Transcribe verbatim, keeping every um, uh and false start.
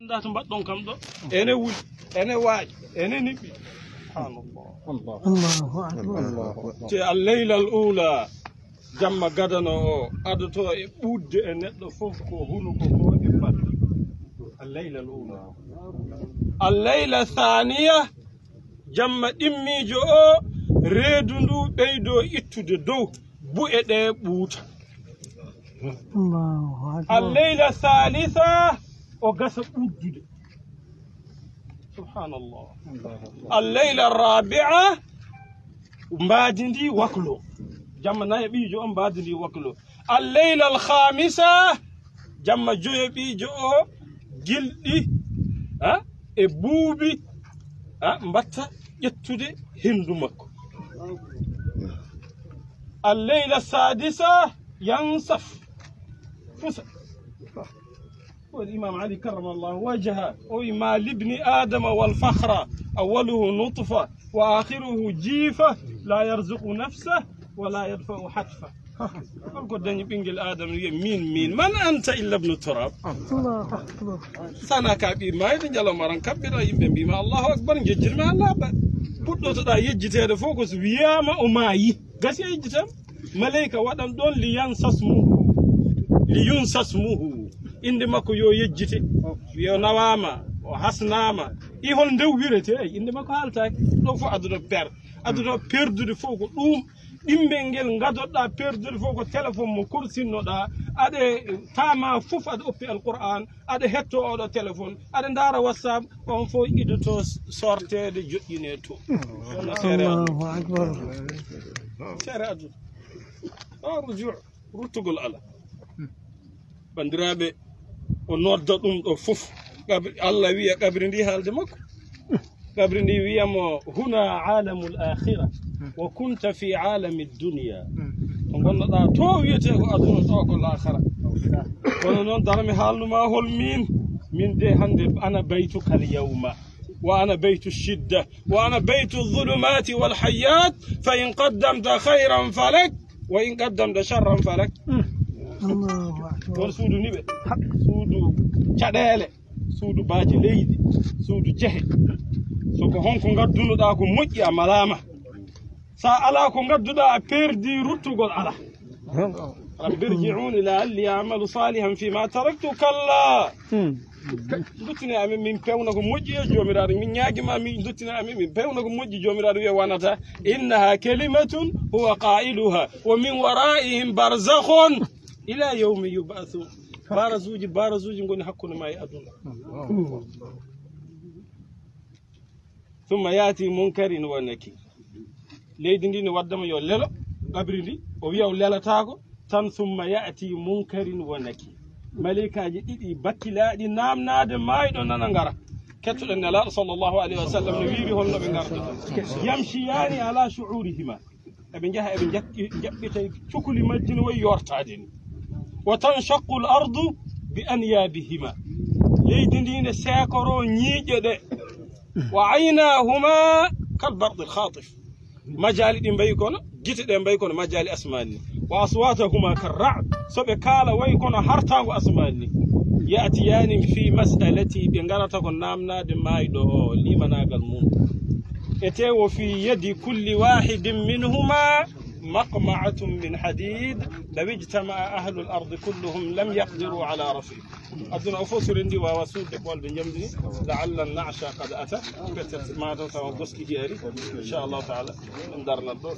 Anndaa to mbaɗɗon kam ɗo. Ene wuli, ene waaƴi, ene niɓɓi. Subhanallah. Allahu akbar. Te al-layla al-ula, jamma gadano o, adoto e ɓuuɗde e neɗɗo fof ko hunuko ko e ɓandu. Al-layla al-ula. Al-layla thaniya, jamma ɗimmiijo o, reedu ndu ɓeydo ittude dow, bu'e ɗe ɓuuta. Allahu akbar. Al-layla thalitha, o gasa ɓuuɗdude. Subhanallah. Al-layla rabi'a, mbaadi ndi waklo. Jamma nayaɓiijo on, mbaadi ndi waklo. Al-layla al-khamisa, jamma joyaɓiijo o, gilɗi, ha, e buubi, ha, mbatta ƴettude hendu makko. Al-layla sadisa, yansaf. Fusa. Ko Imam Ali karramallahu wajha, o wi: "Ma libni Adama wal fakhra, awwaluhu nutfa, wa akhiruhu jifa, la yarzuqu nafsa, wa la yadfa'u hatfa." Holko dañi ɓinngel Adama wiya: "Min, min, man anta illa ibnu turab." Allahu akbar. Sana ka ɓi mayde, ñalawma ran kaɓɓiɗa, yimɓe mbima: "Allahu akbar", jejjirma Allah ba. Puɗɗotoɗa yejjiteede fof ko so wiyama o maayi. Gasi a yejjitan. Maleyka waɗan ɗon li yansasmuhu, li yunsasmuhu. Innde makko yo yejjite. Yo nawama, o hasnama. I hol ndew wirete, ay, innde makko haaltaaki. Ɗo fof aduna per-, aduna perdude fof ko ɗum. Ɗimmel ngel ngadoɗa perdude fof ko téléphone mo korsinnoɗa. Aɗa tama fof aɗa oppi Alquran, aɗa hetto oɗo téléphone, aɗa ndaara WhatsApp, on fof idoto sorteede, joƴƴine to. Wona feere aduna. Allahu akbar. Feere aduna. O rujuu, ruttugol ala. Banndiraaɓe, o nodda ɗum ɗo fof. Qabri, Allah wiya qabri ndi haalde makko. Qabri ndi wiya mo: "Huna alamul akhira, wa kunta fi alami dunya." Ko ngonnoɗa to wiyete ko aduna, ɗo ko laakhara. Kono noon, dara mi haalnuma hol min. Min de hannde ana baytuka al yawma, wa ana baytu shidda, wa ana baytu dhulumati wal hayat, fa in qaddamta khayran falak, wa in qaddamta sharran falak. Allahu akbar. Won suudu niɓe, suudu caɗeele, suudu baaji leydi, suudu jehe. So ko honko ngaddunoɗa ko moƴƴi, a malaama. Sa ala ko ngadduɗa, a perdi, ruttugol ala. Rabbi irji'uni la'alli a'malu salihan fima taraktu. Kalla. Duttine amin, min pewna ko moƴƴi, e Joomiraaɗo. Min ñaagima, min duttine amin, min pewna ko moƴƴi. Joomiraaɗo wiya wanata: "Innaha kalimatun huwa qailuha, wa min waraihim barzakhun ila yawmi yub'athun." Barasuuji, barasuuji ngoni hakkunde ma e aduna. Thumma ya'ti munkarin wa nakir. Leydi ndi ne waddama yo lelo, qabri ndi, o wiya o lelataako, tan thumma ya'ti munkarin wa nakir. Maleykaaji ɗiɗi bakkilaaɗi naamnaade maayɗo nana ngara. Kettuɗen Nelaaɗo sallallahu alayhi wa sallam no wiiri holno ɓe ngarata. Yamshiyaani ala shu'urihima. Eɓe njaha, eɓe njaɓɓi-, njaɓɓita cukuli majji no wayi yortaade ni. Wa tanshaqqu al ardu bi anyabihima. Leydi ndi ne seekoro ñiiƴe ɗe. Wa aynahuma kal barqi al khatif. Majaali ɗi mbayi kono, gite ɗe mbayi kono majaali asmaani ni. Wa aswatahuma kar ra'd. So ɓe kaala wayi kono hartaango asmaani ni. Ya'tiyaani fi mas'alati, ɓe ngarata ko naamnaade maayɗo o, limanaagal mum. Ete wo fi yadi kulli wahidin minhuma maqma'atun min hadid, law ijtama'a ahlul ardi kulluhum lam yaqdiru ala raf'i. Aduna o fof so rendi waawa suuɗde ɓolde njamndi ni, la'alla an-na'sha qad ata, peut-être ma taw tawa goski heeri, inchallahu taala, ɗum darnat ɗo.